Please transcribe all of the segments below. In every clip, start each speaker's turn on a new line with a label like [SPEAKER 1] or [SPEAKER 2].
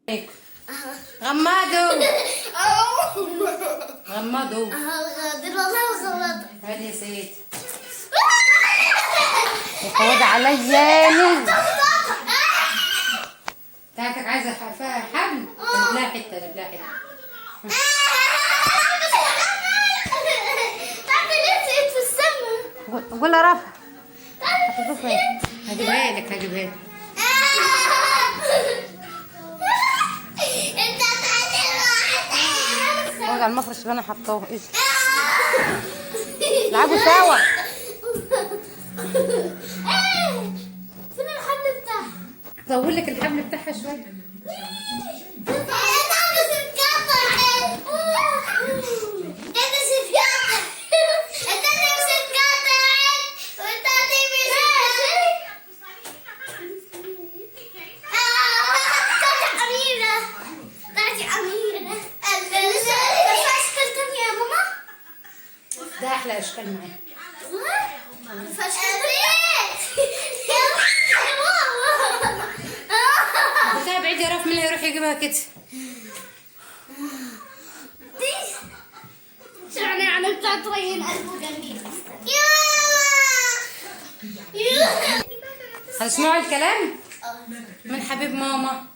[SPEAKER 1] غمضوا غمضوا.
[SPEAKER 2] والله غلط.
[SPEAKER 1] هادي يا سيدي وقود عليا بتاعتك، عايزه فيها حبل. جيب لها حتة، جيب لها حتة. ولا رفع هجيبها لك، هجيبها لك. اقعد على المفرش اللي انا حطاه. ايه العبوا سوا.
[SPEAKER 2] فين الحبل بتاعها؟
[SPEAKER 1] طول لك الحبل بتاعها شوية. ده احلى اشكال معايا. قلتها بعيد يا رف، مين اللي هيروح يجيبها كده؟
[SPEAKER 2] يعني بتاعت رين قلبه جميل.
[SPEAKER 1] هتسمعوا الكلام من حبيب ماما؟
[SPEAKER 2] انا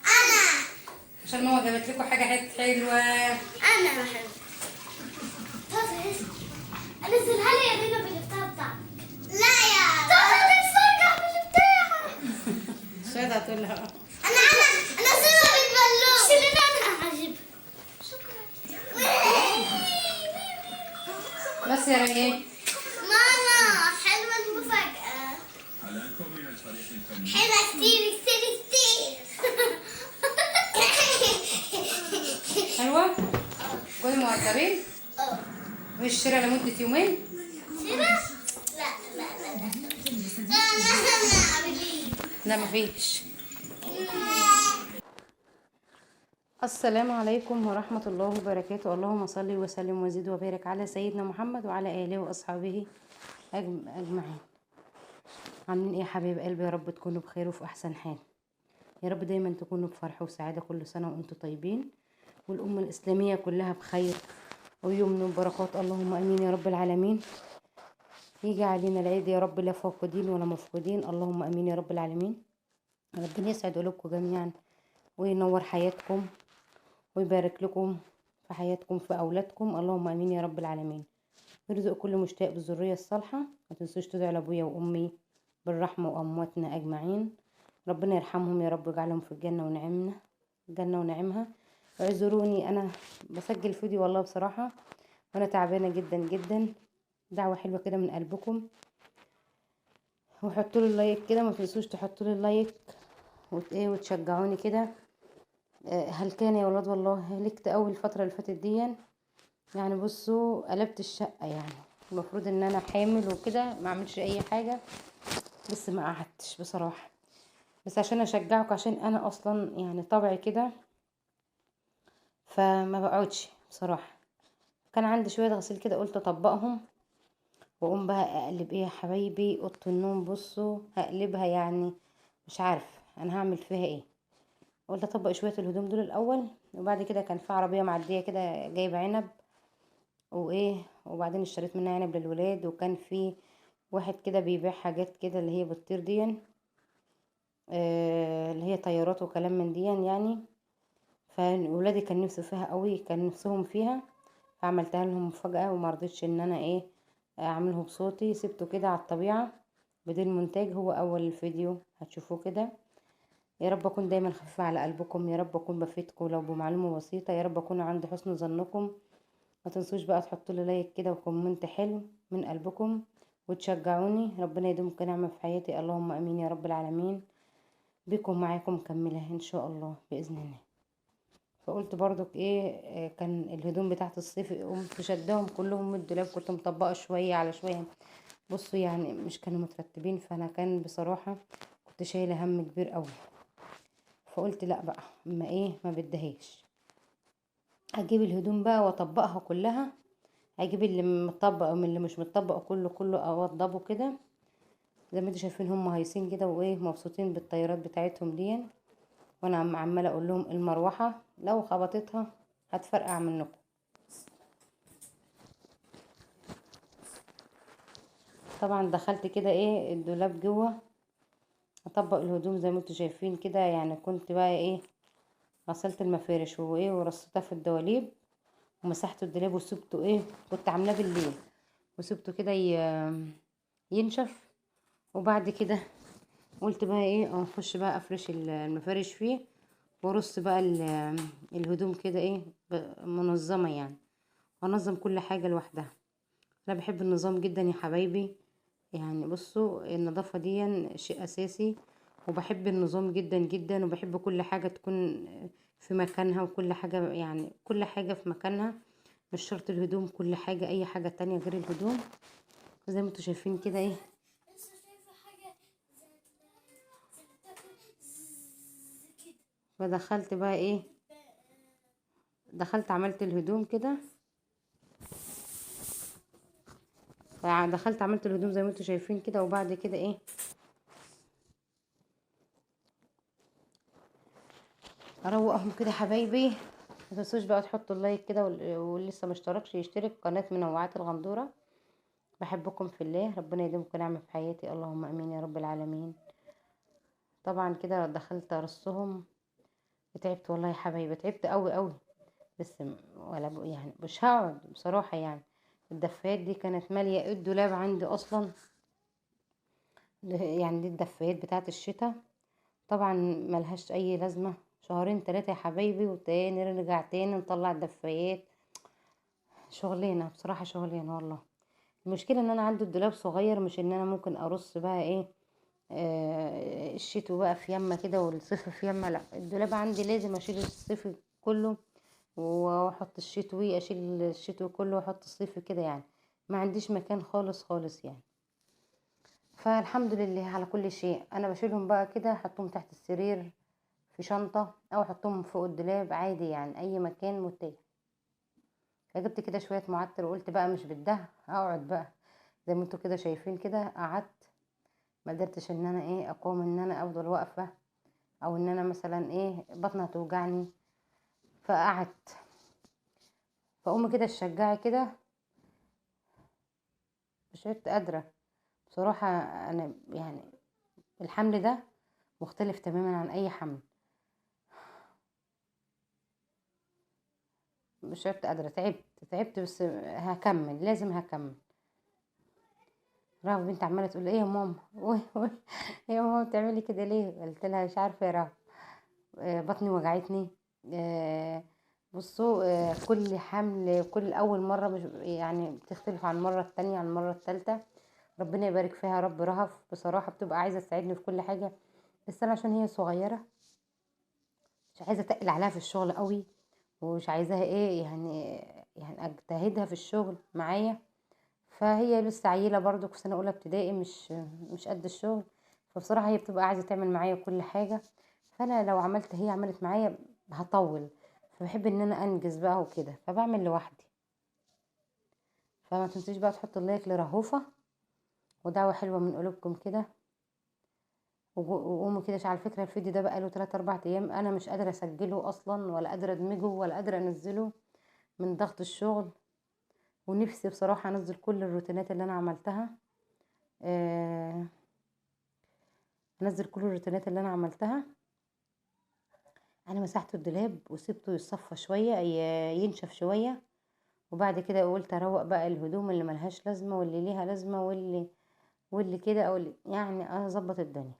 [SPEAKER 1] عشان ماما جابت لكم حاجة حلوة.
[SPEAKER 2] انا بحب. نزلها لي يا رينا بالبتاع بتاعك. لا يا تعالى نتفرجع بالبتاع.
[SPEAKER 1] شهد هتقول لها
[SPEAKER 2] انا انا انزلها بالبالون. شيلنا انا هجيبها. شكرا.
[SPEAKER 1] بس يا ريان.
[SPEAKER 2] ماما حلوة المفاجأة. حلوة كتير كتير كتير.
[SPEAKER 1] حلوة؟ كل مؤدبين؟
[SPEAKER 2] اه.
[SPEAKER 1] والشراء لمدة يومين؟
[SPEAKER 2] شراء؟ لا لا لا لا لا لا
[SPEAKER 1] لا مفيش. السلام عليكم ورحمة الله وبركاته. اللهم صل وسلم وزد وبارك على سيدنا محمد وعلى آله وأصحابه أجمعين. عاملين إيه يا حبايب قلبي؟ يا رب تكونوا بخير وفي أحسن حال، يا رب دايما تكونوا بفرح وسعادة كل سنة وأنتم طيبين، والأمة الإسلامية كلها بخير ويمن وبركات. اللهم امين يا رب العالمين. يجي علينا العيد يا رب لا فاقدين ولا مفقودين. اللهم امين يا رب العالمين. ربنا يسعد قلوبكم جميعا وينور حياتكم ويبارك لكم في حياتكم في اولادكم. اللهم امين يا رب العالمين. ويرزق كل مشتاق بالذريه الصالحة. ما تنسوش تدعوا لابويا وامي بالرحمة وامواتنا اجمعين. ربنا يرحمهم يا رب ويجعلهم في الجنة ونعمنا الجنة ونعمها. اعذروني انا بسجل فيديو والله بصراحة وانا تعبانة جدا جدا. دعوه حلوة كده من قلبكم، وحطوا لي ال like كده، ما تنسوش تحطوا لي ال like وتشجعوني كده. هلكانه يا ولاد والله، هلكت اول الفترة اللي فاتت دي يعني. بصوا قلبت الشقة، يعني المفروض ان انا حامل وكده ما اعملش اي حاجة، بس ما قعدتش بصراحة، بس عشان اشجعكم، عشان انا اصلا يعني طبعي كده فما بقعدش بصراحة. كان عندي شوية غسيل كده قلت اطبقهم واقوم بقى اقلب ايه يا حبايبي اوضة النوم. بصوا هقلبها يعني مش عارف انا هعمل فيها ايه. قلت اطبق شوية الهدوم دول الاول، وبعد كده كان في عربية معدية كده جايبه عنب وايه، وبعدين اشتريت منها عنب للولاد. وكان في واحد كده بيبيع حاجات كده اللي هي بتطير دي، اللي هي طيارات وكلام من دي يعني. فولادي كان نفسه فيها قوي، كان نفسهم فيها، فعملتها لهم مفاجأة وما رضيتش ان انا ايه اعمله بصوتي، سبته كده على الطبيعة بدون مونتاج. هو اول فيديو هتشوفوه كده. يا رب اكون دايما خفيفة على قلبكم، يا رب اكون بفيدكم لو بمعلومة بسيطة، يا رب اكون عند حسن ظنكم. ما تنسوش بقى تحطوا لي like كده و comment حلو من قلبكم وتشجعوني. ربنا يدومكم نعمة في حياتي. اللهم امين يا رب العالمين. بكم معاكم مكملة ان شاء الله باذن الله. فقلت برضك ايه، كان الهدوم بتاعت الصيف قمت شدهم كلهم من الدولاب، كنت مطبقه شوية على شوية. بصوا يعني مش كانوا مترتبين، فانا كان بصراحة كنت شايله هم كبير قوي. فقلت لا بقى ما ايه ما بدهاش، هجيب الهدوم بقى واطبقها كلها، هجيب اللي متطبق ومن اللي مش متطبق كله كله اوضبه كده زي ما انتوا شايفين. هم هايصين كده وايه مبسوطين بالطيارات بتاعتهم دي. وانا عماله اقول لهم المروحة لو خبطتها هتفرقع منكم. طبعا دخلت كده ايه الدولاب جوه اطبق الهدوم زي ما انتم شايفين كده، يعني كنت بقى ايه غسلت المفارش وايه ورصيتها في الدواليب ومسحت الدولاب وسبته ايه، كنت عاملاه بالليل وسبته كده ينشف. وبعد كده قلت بقى ايه اخش بقى افرش المفارش فيه وارص بقى الهدوم كده ايه منظمة، يعني انظم كل حاجة لوحدها. انا بحب النظام جدا يا حبايبي، يعني بصوا النظافة دي شيء اساسي، وبحب النظام جدا جدا، وبحب كل حاجة تكون في مكانها، وكل حاجة يعني كل حاجة في مكانها، مش شرط الهدوم، كل حاجة اي حاجة تانية غير الهدوم. زي ما انتوا شايفين كده ايه فدخلت بقى ايه، دخلت عملت الهدوم كده، دخلت عملت الهدوم زي ما انتوا شايفين كده. وبعد كده ايه اروقهم كده حبايبي. ما تنسوش بقى تحطوا اللايك كده، واللي لسه ما اشتركش يشترك قناة منوعات الغندورة. بحبكم في الله، ربنا يديمكم نعمة في حياتي، اللهم امين يا رب العالمين. طبعا كده دخلت ارصهم، تعبت والله يا حبايبي، تعبت قوي قوي، بس ولا يعني مش هقعد بصراحة. يعني الدفايات دي كانت مالية الدولاب عندي اصلا، يعني دي الدفايات بتاعت الشتاء طبعا ملهاش اي لازمة، شهرين 3 يا حبايبي وتاني نرجع تاني نطلع الدفايات. شغلانة بصراحة، شغلانة والله. المشكلة ان انا عندي الدولاب صغير، مش ان انا ممكن ارص بقى ايه الشتو بقى في يمه كده والصيف في يمه، لا الدولاب عندي لازم اشيل الصيف كله واحط الشتوي، اشيل الشتوي كله واحط الصيف كده، يعني ما عنديش مكان خالص خالص يعني. فالحمد لله على كل شيء. انا بشيلهم بقى كده، احطهم تحت السرير في شنطه، او احطهم فوق الدولاب عادي، يعني اي مكان متاح. فجبت كده شوية معطر وقلت بقى مش بالده اقعد بقى زي ما انتوا كده شايفين كده. قعدت ما قدرتش ان انا ايه اقوم، ان انا افضل واقفة، او ان انا مثلا ايه بطني هتوجعني، فقعدت. فأمي كده تشجعي كده، مش عدت قادرة بصراحة. انا يعني الحمل ده مختلف تماما عن اي حمل، مش عدت قادرة، تعبت تعبت، بس هكمل، لازم هكمل. رهف بنت عماله تقول ايه يا ماما، يا ماما بتعملي كده ليه؟ قلت لها مش عارفه يا رهف، بطني وجعتني. بصوا كل حمل، كل اول مرة مش يعني بتختلف عن المرة التانية عن المرة التالتة. ربنا يبارك فيها يا رب. رهف بصراحة بتبقى عايزه تساعدني في كل حاجة، بس انا عشان هي صغيرة مش عايزه اتقل عليها في الشغل قوي، ومش عايزاها ايه يعني اجتهدها في الشغل معايا. فهي لسه عيله برضو في سنة اولى ابتدائي، مش قد الشغل. فبصراحة هي بتبقى عايزه تعمل معايا كل حاجة، فانا لو عملت هي عملت معايا هطول، فبحب ان انا انجز بقى وكده، فبعمل لوحدي. فما تنسيش بقى تحطوا اللايك لرهوفه، ودعوة حلوة من قلوبكم كده. وقوموا كده. على فكرة الفيديو ده بقى له 3 4 ايام انا مش قادرة اسجله اصلا، ولا قادرة ادمجه، ولا قادرة انزله من ضغط الشغل. ونفسي بصراحة انزل كل الروتينات اللي انا عملتها، انزل كل الروتينات اللي انا عملتها. انا مسحت الدولاب وسبته يتصفى شوية، ينشف شوية، وبعد كده قلت اروق بقى الهدوم اللي ملهاش لازمه واللي ليها لازمه واللي كده، او يعني اظبط الدنيا.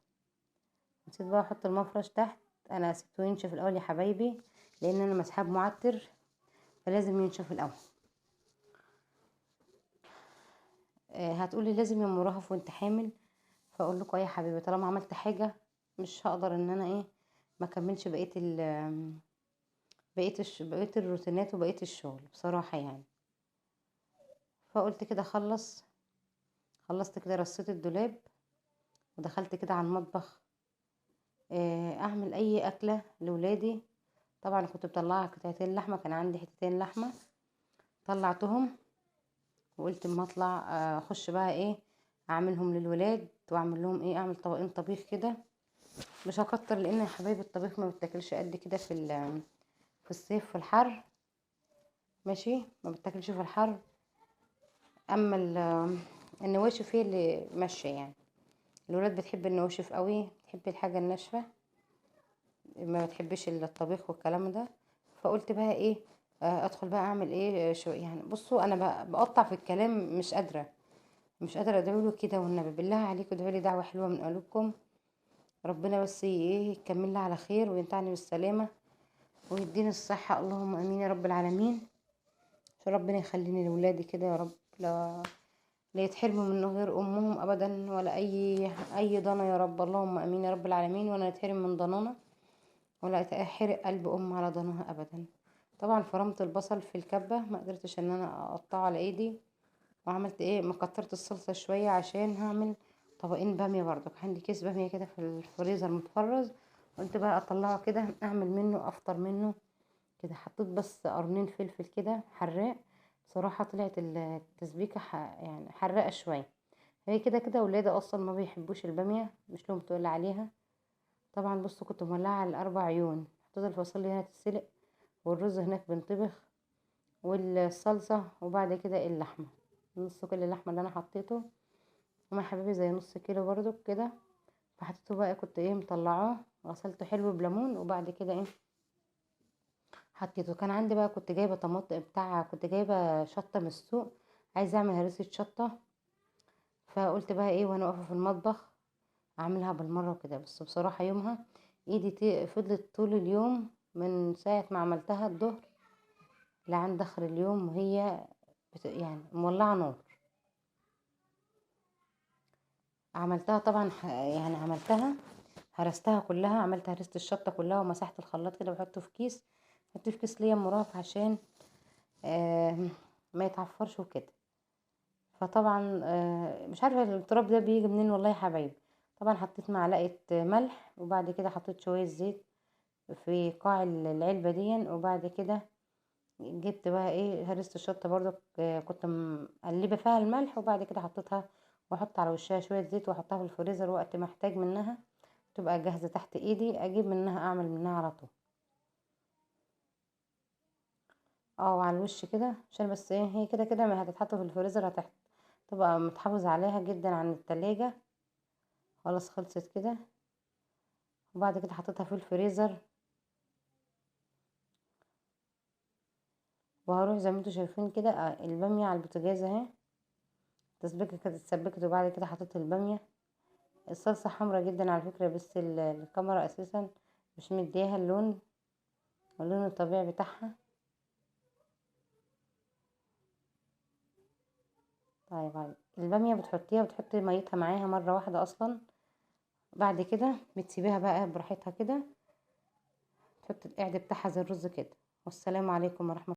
[SPEAKER 1] نسيت بقى احط المفرش تحت، انا سبته ينشف الاول يا حبايبي، لان انا مسحاب معتر فلازم ينشف الاول. هتقولي لازم يا ام رهف وانت حامل، فاقول لكم يا حبيبي طالما عملت حاجة مش هقدر ان انا ايه ما اكملش بقية بقية الروتينات وبقية الشغل بصراحة يعني. فقلت كده خلصت كده، رصيت الدولاب ودخلت كده على المطبخ اعمل اي اكله لولادي. طبعا كنت مطلعه قطعتين لحمه، كان عندي حتتين لحمه طلعتهم، وقلت اما اطلع اخش بقى ايه اعملهم للولاد، واعمل لهم ايه، اعمل طبقين طبيخ كده. مش هكتر لان يا حبايبي الطبيخ ما بتاكلش قد كده في الصيف في الحر، ماشي، ما بتاكلش في الحر. اما النواشف هي اللي ماشية يعني، الولاد بتحب النواشف قوي، بتحب الحاجة الناشفه، ما بتحبش الطبيخ والكلام ده. فقلت بقى ايه، ادخل بقى اعمل ايه شو يعني. بصوا انا بقطع في الكلام، مش قادرة ادعي له كده والنبي، بالله عليكم ادعوا لي دعوه حلوة من قلوبكم، ربنا بس ايه يكمل لي على خير وينتعني بالسلامة ويديني الصحة، اللهم امين يا رب العالمين. عشان ربنا يخليني لولادي كده يا رب، لا يتحرموا من غير امهم ابدا ولا اي ضنا يا رب، اللهم امين يا رب العالمين. ولا يتحرم من ضنانا ولا يتحرق قلب ام على ضناها ابدا. طبعا فرمت البصل في الكبه، ما قدرتش ان انا اقطعه على ايدي، وعملت ايه، مكترت الصلصه شوية عشان هعمل طبقين باميه برضك. عندي كيس باميه كده في الفريزر متفرز، قلت بقى اطلعه كده اعمل منه افطر منه كده. حطيت بس قرنين فلفل كده حراق، بصراحة طلعت التسبيكه يعني حراقه شوية. هي كده كده ولادي اصلا ما بيحبوش الباميه، مش لهم تقول عليها. طبعا بصوا كنت مولعه على الاربع عيون، حطيت الفاصوليا هنا تتسلق، والرز هناك بنطبخ، والصلصه، وبعد كده اللحمة، نص كل اللحمة اللي انا حطيته وما حبيبي زي نص كيلو برضو كده. فحطيته بقى، كنت ايه مطلعاه غسلته حلو بليمون، وبعد كده ايه حطيته. كان عندي بقى كنت جايبه طماطم بتاع، كنت جايبه شطه من السوق، عايزه اعمل هريسه شطه، فقلت بقى ايه وانا واقفة في المطبخ اعملها بالمرة وكده. بس بصراحة يومها ايدي فضلت طول اليوم من ساعة ما عملتها الظهر لعند اخر اليوم وهي يعني مولعه نار. عملتها طبعا يعني عملتها هرستها كلها، عملت هرسة الشطه كلها، ومسحت الخلاط كده وحطه في كيس، حطيته في كيس ليا مراف عشان ما يتعفرش وكده. فطبعا مش عارفه التراب ده بيجي منين والله يا حبايبي. طبعا حطيت معلقه ملح، وبعد كده حطيت شوية زيت في قاع العلبة دي، وبعد كده جبت بقى ايه هرسة الشطه برضو كنت مقلبه فيها الملح، وبعد كده حطيتها واحط على وشها شوية زيت واحطها في الفريزر وقت ما احتاج منها تبقى جاهزة تحت ايدي، اجيب منها اعمل منها على طول. وعلى الوش كده عشان بس ايه هي كده كده ما هتتحط في الفريزر تبقى متحافظ عليها جدا عن التلاجة. خلاص خلصت كده، وبعد كده حطيتها في الفريزر. وهروح زي ما انتوا شايفين كده الباميه على البوتاجاز اهي، تسبيكه كانت اتسبكت، وبعد كده حطيت الباميه. الصلصه حمرا جدا على فكرة، بس الكاميرا اساسا مش مدياها اللون الطبيعي بتاعها. طيب الباميه بتحطيها وتحطي ميتها معاها مرة واحدة اصلا، بعد كده بتسيبيها بقى براحتها كده، تحطي القعد بتاعها زي الرز كده. والسلام عليكم ورحمة